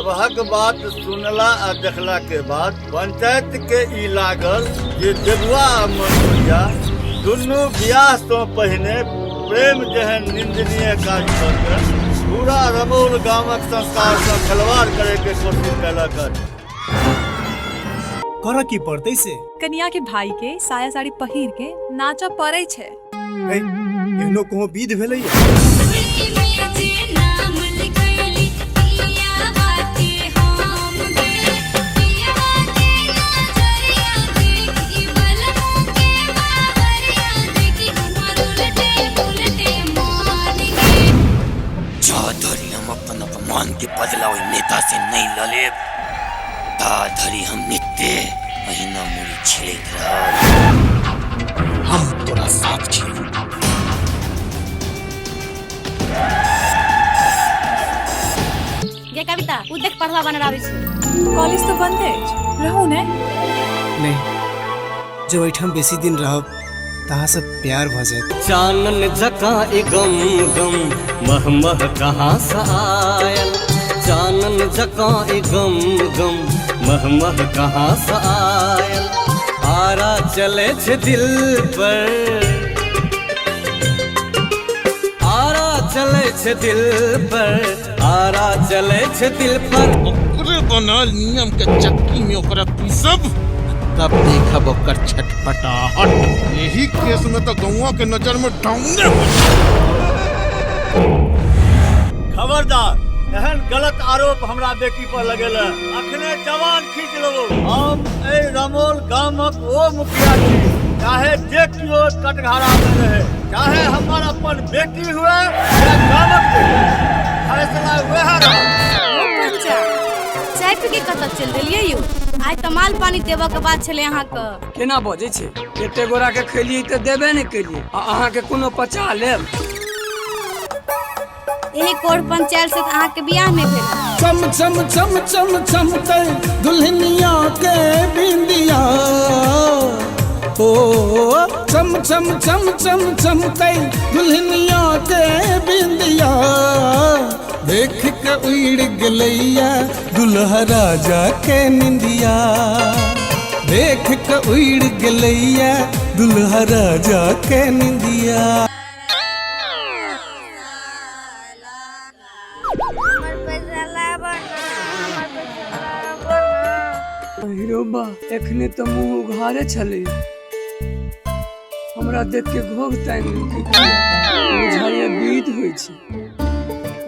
सबहक बात सुनला आ देखला के बाद पंचायत के ई लागल जे देबुआ आ मंसूरिया दुनू बियाह सँ पहिने प्रेम जेहन निंदनीय काज कऽ के पूरा रमौल गामक संस्कार सँ खिलवाड़ करे के कोशिश कयलक अछि। करऽ की पड़तै से? कनिया के भाई के साया साड़ी पहिर के नाचऽ पड़ै छै। है, एहनो कोनो विध भेलैया? जा धरि हम अपन अपमान के बदला ओहि नेता से नहीं ल लेब ता धरि हम नित्य अहिना मुड़ी छिलैत रहब। हम तोरा साथ छियौ। गे कविता, उ देख पढ़वा बनल आबै छै। कॉलेज तो बंद अछि, रहू ने। नहीं, जब एहिठाम बेसी दिन रहब तऽ अहाँ से प्यार भऽ जायत। चानन जकाँ ई गम गम मह मह कहाँ सँ आयल, चानन जकाँ ई गम गम मह मह कहाँ सँ आयल, आरा चलै छै दिल पर, आरा चलै छै दिल पर, आरा चलै छै दिल पर। ओकरे बनल नियम के चक्की में ओकरा पीसब तब देखब ओकर छटपटाहट। यही केस में तो गौवा के नजर में डाउने हो। खबरदार, एहन गलत आरोप हमरा बेटी पर लगेल, अखने जवान खींच लेबो। हम एहि रमौल गामक ओ मुखिया छी, चाहे जे कियो कटघरा में रहे, चाहे हमर अपन बेटी हुए या गामक बेटी, फैसला वएह रहत। ओ पंचा, चाय पी के कतऽ चलि देलियै यौ? आइ तऽ माल पानी देबऽ के बात छलै अहाँके। केना बजै छै? एते गोरा के खेलियै तऽ देबे नहि केलियै आ अहाँके कोनो पचा लेब। एही कोर पंचायत से तऽ अहाँके बियाह नहि भेल। चम चम चम चम चमकै दुल्हनिया के बिंदिया, ओ चम चम चम चम चमकै दुल्हनिया के बिंदिया, देख के उड़ गेलैया दुल्हा राजा के निंदिया, देख के उड़ गेलैया दुल्हा राजा के निंदिया। हमर पैसा लाबऽ ना, हमर पैसा लाबऽ ना। अहिरो बा, एखने तऽ मुँह उघारे छलै, हमरा देख के घोघ तानि लेलकै। बुझाइए विध होइ छै,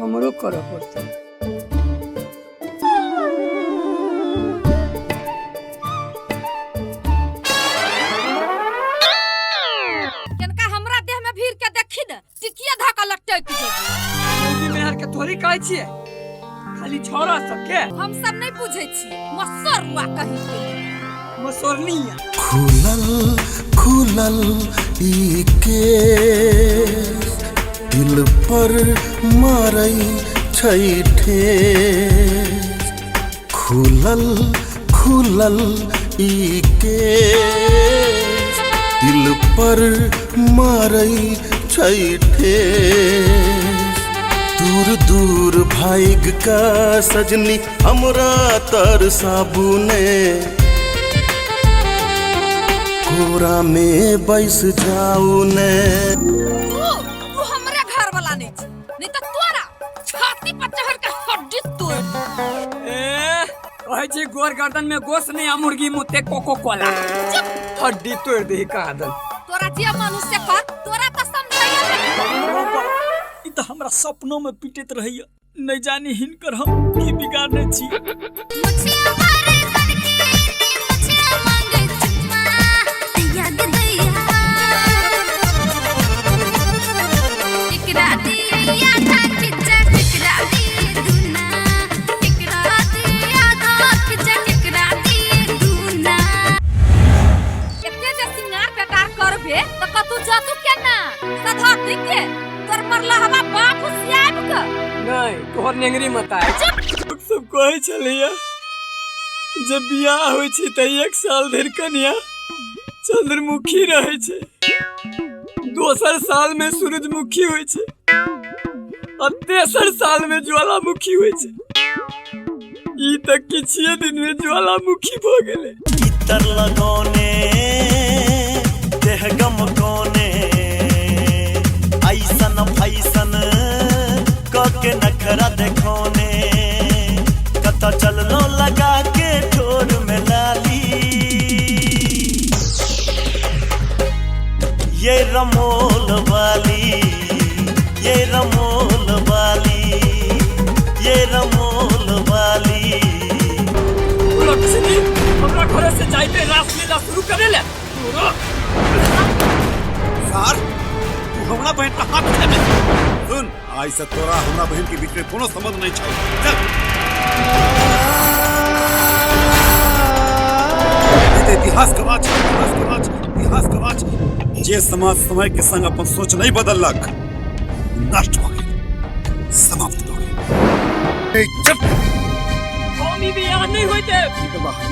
हमरो करऽ पड़तै। कनका हमरा देह में भीड़ के देखी ने, टिकिया धऽ के लटकि जेबौ। मौगी मेहर के थोड़ी कहै छियै, खाली छौड़ा सबके। हम सब नहीं बुझै छियै, मसर हुआ कहीं के। मसोरनिया। खुलल खुलल ई केस दिल पर मारै छै ठेस, खुलल खुलल ई केस दिल पर मारै छै ठेस, दूर दूर भाइग का सजनी हमरा तर साबुने, कोरा में बैस जाऊ ने। तू हमरे घर वाला नहीं छी, नहीं तो तोरा छाती पर चढ़ के हड्डी तोड़। ए, कहै छी गोर गर्दन में गोश नहीं आ मुर्गी मुते कोको कोला। चुप। हड्डी तोड़ दे कादन। तोरा जे मनुष्य कर, तोरा तो समझाइए नहीं। ई तो हमरा सपनों में पीटैत रहैया, नहीं जानी हिनकर हम की बिगाड़ने छी। एते जे सिंगार पेटार करबे तऽ कतौ जतू केना? सधौती के तोर मरला हवा बाप हुसियाब के। नहीं, तोहर नेंगरी मत आए। चुप। लोग सब कहै छलैया जब बियाह होइ छै तऽ 1 साल धरि कन्या चंद्रमुखी रहै छै, दोसर साल में सूरजमुखी होइ छै आ तेसर साल में ज्वालामुखी होइ छै। ई तऽ किछिए दिन में ज्वालामुखी भऽ गेलै। इतर लगौने देह गम कोने ऐसन फैसन क के नखरा देखौने कत चललो लगा के ठोर में लाली ये रमोल वाली ये रमोल वाली ये रमोल वाली। लक्ष्मी हमरा घरे से जाइते रासलीला शुरू करे ले तोरो। सार तू हमरा बहन पर हाथ उठेबे? सुन, आइ से तोरा हमरा बहन के बीच में कोनो संबंध नहीं छै। चल। ई तऽ इतिहास गवाह छै, इतिहास गवाह छै, इतिहास गवाह छै। जे समाज समय के संग अपन सोच नहीं बदललक नष्ट भऽ गेल, समाप्त भऽ गेल। ए, चुप। हम ई बियाह नहीं होय देब,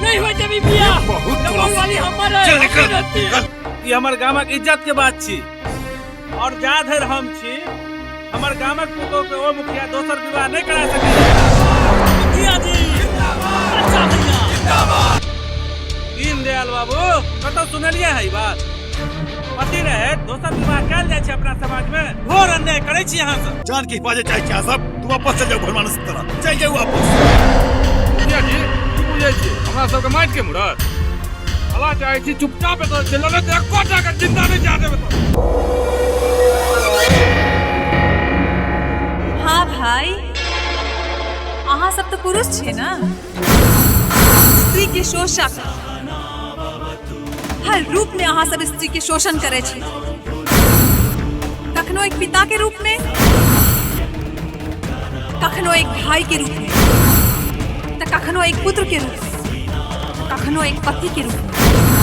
नहीं होय देब ई बियाह। बहुत रमोल वाली हमर है, चल निकल, हमर रहती है। ई हमर गामक इज्जत के बात छी और जा धरि हम छी हमर गामक पुतोह के ओ मुखिया दोसर विवाह नहीं करा सकैया। मुखिया जी अच्छा भैया जिंदाबाद। दीनदयाल बाबू कतौ सुनलियै है ई बात? पति रहे दोसर विवाह कयल जाइ छै अपना समाज में। घोर अन्याय करै छी अहाँ सब। जान के हिफाजत चाहे छी अहाँ सब। तू वापस चल जाओ भगवान से तरह चल जाओ वापस। मुखिया जी की बुझै छी हमरा सबके माटि के मुरत हवा चाहै छी? चुपचाप एतऽ चलि जाउ, नहि तऽ एको टा के जिंदा नहि जा देब एतऽ। हाँ भाई, अहाँ सब तऽ पुरुष छियै ना? स्त्री के शोषक, हर रूप में अहाँ सब स्त्री के शोषण करै छी। कखनो एक पिता के रूप में, कखनो एक भाई के रूप में, तऽ कखनो एक पुत्र के रूप में, तऽ कखनो एक पति के रूप में।